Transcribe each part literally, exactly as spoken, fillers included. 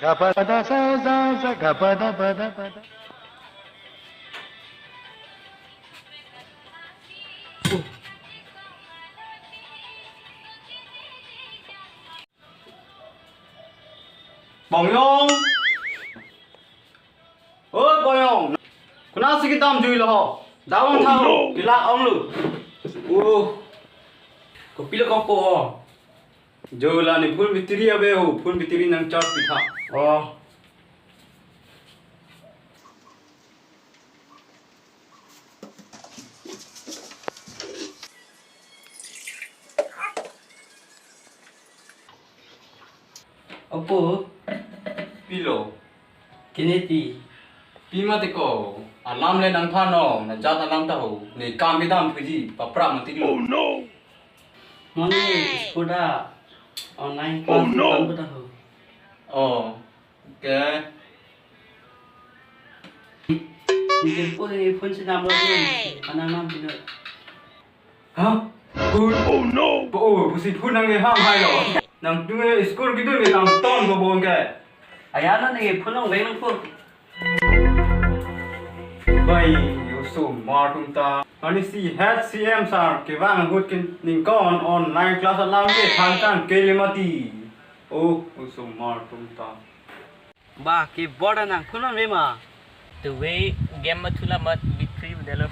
Ga pa da sa sa sa ga pa da pa da pa da. Bongyong. O Bongyong. Konatsi kedam juilo ho? Dawang thau. Kila onglo. O. Kopilo kongpo ho? Jo la ne phone battery ave ho. Phone battery nang charge pitha. O. Opo. Pilo. Kene ti. Pi mati ko. Alam le nangthan non. Najat alam ta ho. Ne kam kedam thuji. Papra mati lo. Oh no. Mane school da online class no. Kam ta ho. O. Okay. Ningkan po ni phone si number ni. Anang nam pino. Ha? Phone? Oh no. Po, o, pusi phone nang ham hai lo. Nangtum school kedun ke kangton ko bon ke. Aya no ni phone nang veng po. Bai, osomar atum ta. Ani si head C M sir kevang ahut ke ningkan online class alam ke thangkang kele mati. O, osomar atum ta. Ba, keyboard nang phone non ve ma. Tu ve game ma thula mat bit free delo.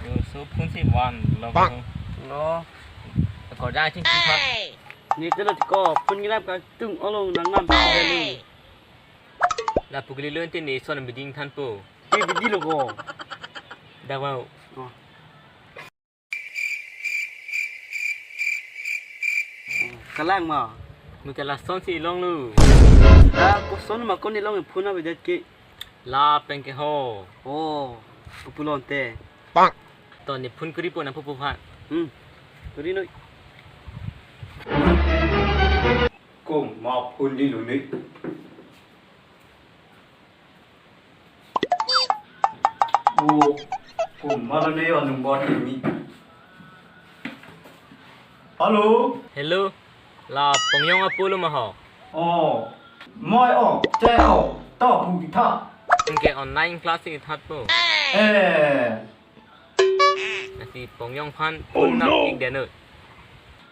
Yo, so phone si one lo. Bang. Lo. Ko ja ching ching pha. Ni telo ko phone ngilam ka tung olo nang nam delo. Lapu kali lo ente ne son biding than po. Ke bidi lo ko. Dawa. Oh. Kalang ma. Mungkin lason si ilong lo. Da koson ma kon ilong phone na bedet ke. La peng ke ho. Oh, kupulon te. Bang. To ne phone kuri po na pupu phan. Hmm. Kuri noi. Ko ma phone ni lo ni. O, ko ma lo ne yo number ni. Hello. Hello. La Pongyong apo lo ma ho? O. Moi o, che o, to pu kitha. Anke online class kitha po. Eh. Lasi Pongyong phan phone nang ik deno.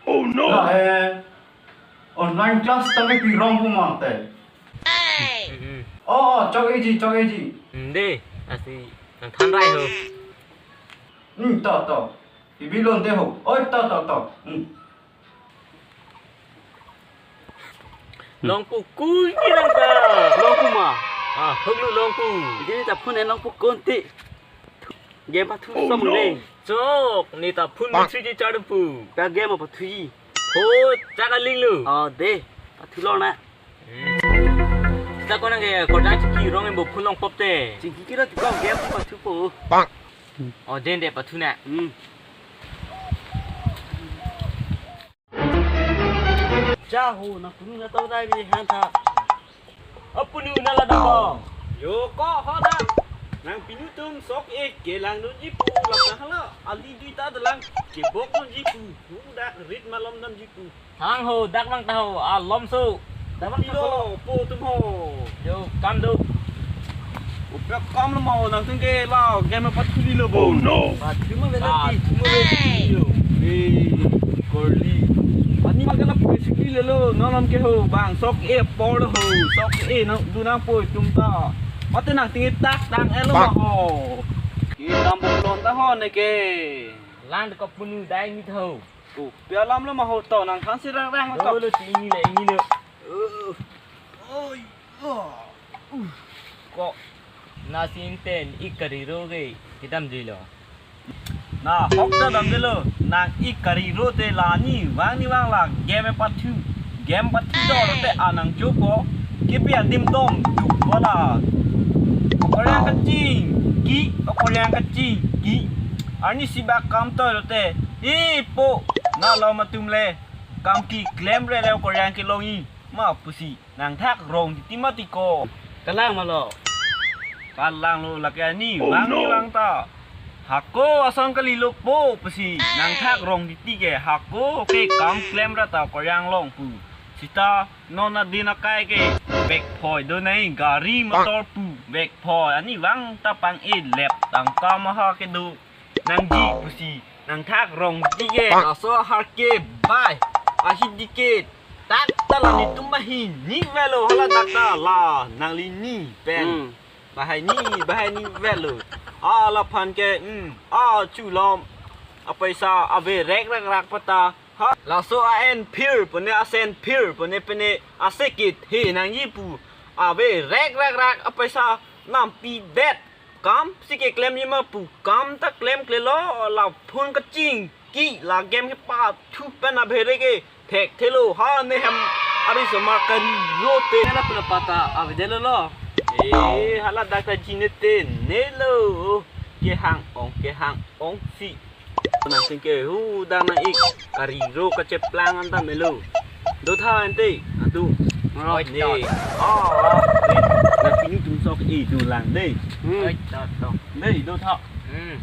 Oh no. La, eh, online class tame pi rong pu mate. Mm, mm. O, o, chok eji, chok eji. Mm, de, lasi nang than rai ho. Hmm, to, to. Ibi lon te ho. Oi, to, to, to. Hmm. Longpu kui kirang ta. Longpu ma. Ah, hoglu longpu. Jini ta phone en longpu konti. Game pathu som le. Chok, ne ta phone mi three G charge pu. Ka game pathu ji. Ho, chak aling lu. Oh, de. Pathu lo na. Hmm. Sita ko nang ke korjang chiki rong embo phone long pop te. Chiki kira tu kau game pathu po. Bang. Oh, den de pathu na. Hmm. Jaho, nang punu na tau dai bi han tha. Apunu na la dabo. Yo ko ho da. Nang pinu tum sok e kelang dunji pu la ta hala. Ali dui ta dalang kebok dunji pu. Hu da rit malom damji pu. Hang ho, dak nang ta ho, alom so. Dak nang ta ho. Yo, po tum ho. Yo, kam do. Upra kam lo ma ho, nangtum ke la game pathu di lo bo. Oh no. Pathu ma bela ti. Pathu ma bela ti yo. Eh, korli. Ani ma kena pathu di lo lo, non non ke ho, bang sok e por ho, sok e nang dunang po tum ta. Mate nangtum tak tang elo ma ho. Ki tam bo lon ta ho ne ke. Lang ko punu dai ni tho. Ko pialam lo ma ho to nang than si rang rang to. Lo lo ti ini le ini lo. Oi. Ko. Na si ingten ik kari ro ke kedam dei lo. Na hok ta dam dei lo nang ik kari ro te la ni vang ni vang la game pathu. Game pathu do lo te anang cho ko. Kipi adim dom duk ko la. Okoryang kaching ki, okoryang kaching ki. Arni si bak kam to lo te. Ipo na lo matum le. Kam keklem re le okoryang kelong i. Ma pusi nang thak rong titi mati ko. Kalang ma lo. Kalang lo lake ani vang ni vang ta. Hako ason kali lo po pusi nang thak rong titi ke hako ke kam klem ra ta koryang long pu. Sita non adin akai ke Vek phoi do nai gari motor pu. Vek phoi ani vang ta pang-e lep tangka maha kedo. Nangji pusi nangthak rong tiket. Laso ahar ke bai ahi tiket. Tak ta la netum ahi ni velo hala dak ta la nangli ni pen. Hmm. Bahai ni, bahai ni velo. Alaphan ke, hmm, a chulom. Apaisa ave rek rak rak pata. Ha, laso a-en phir pone, asen phir pone pene asekit he nangji pu. Ave rek rak rak apaisa nampi det. Kam si keklemji ma pu. Kam ta klemklelo la phone kachingki la game kepathu pen abhere ke thekthelo ha ne hem arisomar kari rote. Nela pula pata avedetlo lo. Eh, hala dak ta jinete nelo. Kehang ong, kehang ong si. Nang singke hu dang nang-ik kari ro kacheplang anta melo. Do tha ante, adu. Oi, ne. Tot. Ah, ah, ne. Nang pinu tum sok e do lang de. Hmm. Oi, tot, tot. Ne, do tha. Hmm.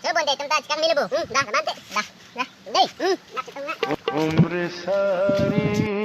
Coba deh, tum ta chikang milo bu. Hmm, dah, nanti. Dah, dah. Deh, hmm, nak ketemu. Umre sari.